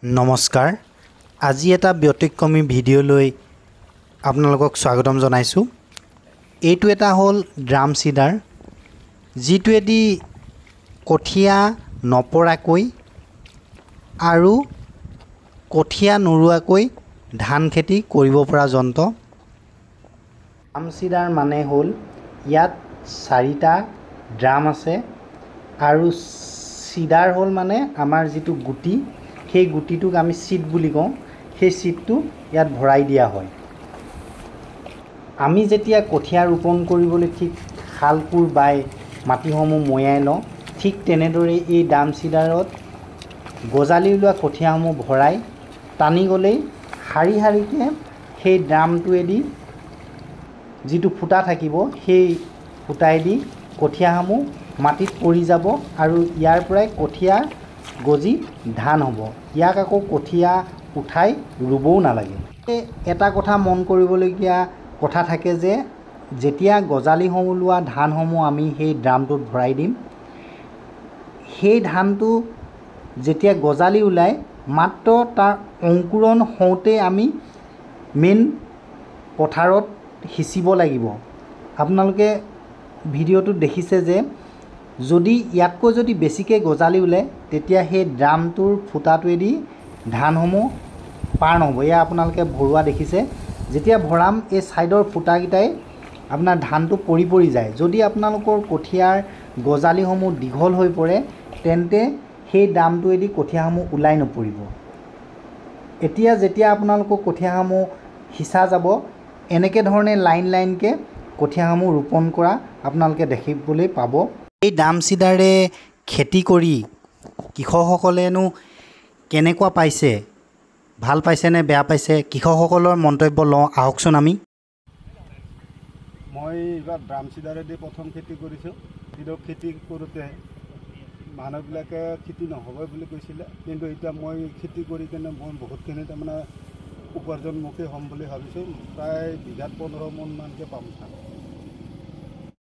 নমস্কাৰ, আজি এটা ব্যতিক্ৰমী ভিডিঅ'লৈ আপোনালোকক স্বাগতম জনাইছোঁ। এইটো এটা হ'ল ড্ৰাম চিডাৰ, যিটোৱেদি কঠীয়া নপৰাকৈ আৰু কঠীয়া নোৰোৱাকৈ ধান খেতি কৰিব পৰা যন্ত্ৰ। ড্ৰাম চিডাৰ মানে হ'ল ইয়াত চাৰিটা ড্ৰাম আছে আৰু চিডাৰ হ'ল মানে আমাৰ যিটো গুটি, সেই গুটিটোক আমি চিড বুলি কওঁ। সেই চিডটো ইয়াত ভৰাই দিয়া হয়। আমি যেতিয়া কঠীয়া ৰোপণ কৰিবলৈ ঠিক শাল কোৰ বাই মাটিসমূহ মৈয়াই লওঁ, ঠিক তেনেদৰে এই ড্ৰাম চিডাৰত গজালি ওলোৱা কঠীয়াসমূহ ভৰাই টানি গ'লেই শাৰী শাৰীকৈ সেই ড্ৰামটোৱেদি যিটো ফুটা থাকিব, সেই ফুটাইদি কঠীয়াসমূহ মাটিত পৰি যাব আৰু ইয়াৰ পৰাই কঠীয়া গজি ধান হ'ব। ইয়াক আকৌ কঠীয়া উঠাই ৰুবও নালাগে। এটা কথা মন কৰিবলগীয়া কথা থাকে যে যেতিয়া গজালি ওলোৱা ধানসমূহ আমি সেই ড্ৰামটোত ভৰাই দিম, সেই ধানটো যেতিয়া গজালি ওলায়, মাত্ৰ তাৰ অংকুৰণ হওঁতেই আমি মেইন পথাৰত সিঁচিব লাগিব। আপোনালোকে ভিডিঅ'টোত দেখিছে যে যদি ইয়াতকৈ যদি বেছিকৈ গজালি ওলায়, তেতিয়া সেই ড্ৰামটোৰ ফুটাটোৱেদি ধানসমূহ পাৰ নহ'ব। এয়া আপোনালোকে ভৰোৱা দেখিছে। যেতিয়া ভৰাম, এই ছাইডৰ ফুটাকেইটাই আপোনাৰ ধানটো পৰি পৰি যায়। যদি আপোনালোকৰ কঠীয়াৰ গজালিসমূহ দীঘল হৈ পৰে, তেন্তে সেই ড্ৰামটোৱেদি কঠীয়াসমূহ ওলাই নপৰিব। এতিয়া যেতিয়া আপোনালোকৰ কঠীয়াসমূহ সিঁচা যাব, এনেকৈ ধৰণে লাইন লাইনকৈ কঠীয়াসমূহ ৰোপণ কৰা আপোনালোকে দেখিবলৈ পাব। এই ড্ৰাম চিডাৰে খেতি কৰি কৃষকসকলেনো কেনেকুৱা পাইছে, ভাল পাইছে নে বেয়া পাইছে, কৃষকসকলৰ মন্তব্য লওঁ আহকচোন আমি। মই এইবাৰ ড্ৰাম চিডাৰেদি প্ৰথম খেতি কৰিছোঁ। কিন্তু খেতি কৰোঁতে মানুহবিলাকে খেতি নহ'ব বুলি কৈছিলে, কিন্তু এতিয়া মই খেতি কৰি কিনে মই বহুতখিনি তাৰমানে উপাৰ্জনমুখী হ'ম বুলি ভাবিছোঁ। প্ৰায় বিঘাত 15 মোনমানকৈ পাম ধান।